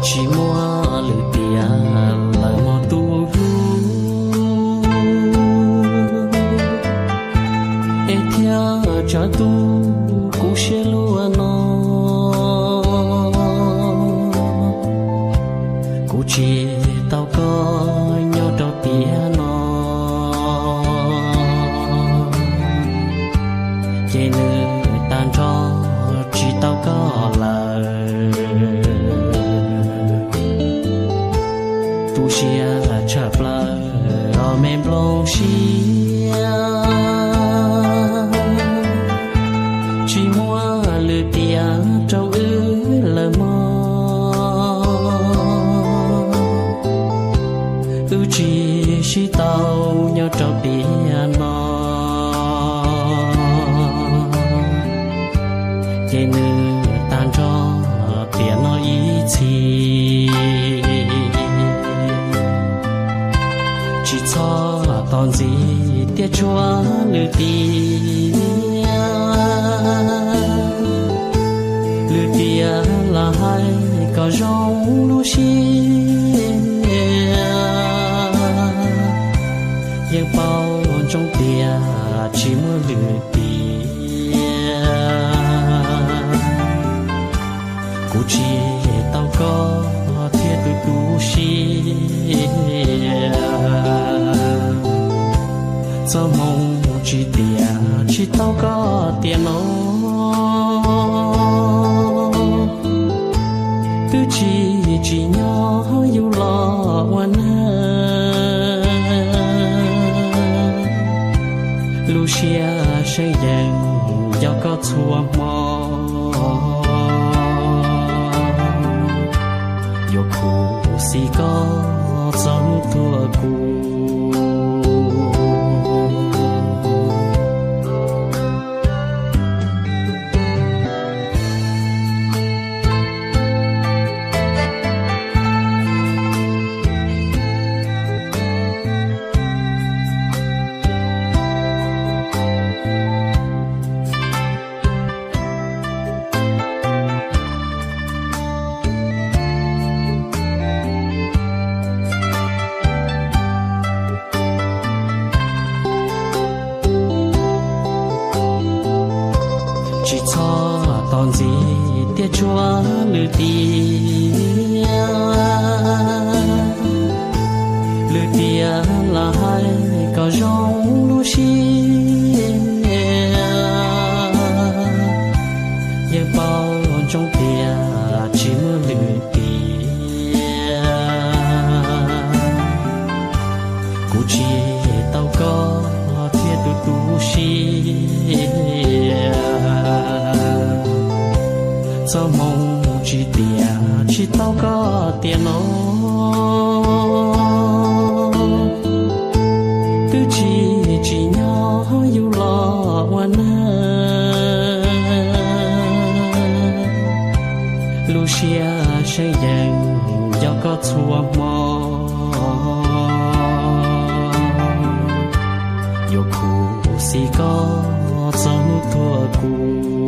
Tsis muaj lwm tiam lawm mog tus hlub, es thiaj tsav tu kuv siab luaj no. Kuv tsis tau koj nyob rau tiam no, ces nws tag nrho tsis tau koj lawm. Tu siab tshaj plaws os me nplooj siab, tsis muaj lwm tiam rau wb lawm mog. Wb tsis sib tau nyob rau tiam no, ces nws tag nrho tiam no ib txhis. Tsis txhob tos ntxiv thiab tshuav lwm tiam, lwm tiam los hais kom zoo lub siab. Yeej paub ntsoov tias tsis muaj lwm tiam, kuv tsis tau koj thiab tus tu siab. Txoj hmoo tsis tiam tsis tau koj tiam no, twb tsis tsim nyog yus los ua neeg. Lub siab seev yees nco koj txhua hmo, yuav khuv xim koj txog hnub tuag kuv. Tsis txhob tos ntxiv thiab tshuav lwm tiam, lwm tiam los hais kom zoo lub siab. Yeej paub ntsoov tias tsis muaj lwm tiam, kuv tsis tau koj thiab tus tu siab. Txoj hmoo tsis tiam tsis tau koj tiam no, twb tsis tsim nyog yus los ua neeg. Lub siab seev yees nco koj txhua hmo, yuav khuv xim koj txog hnub tuag kuv.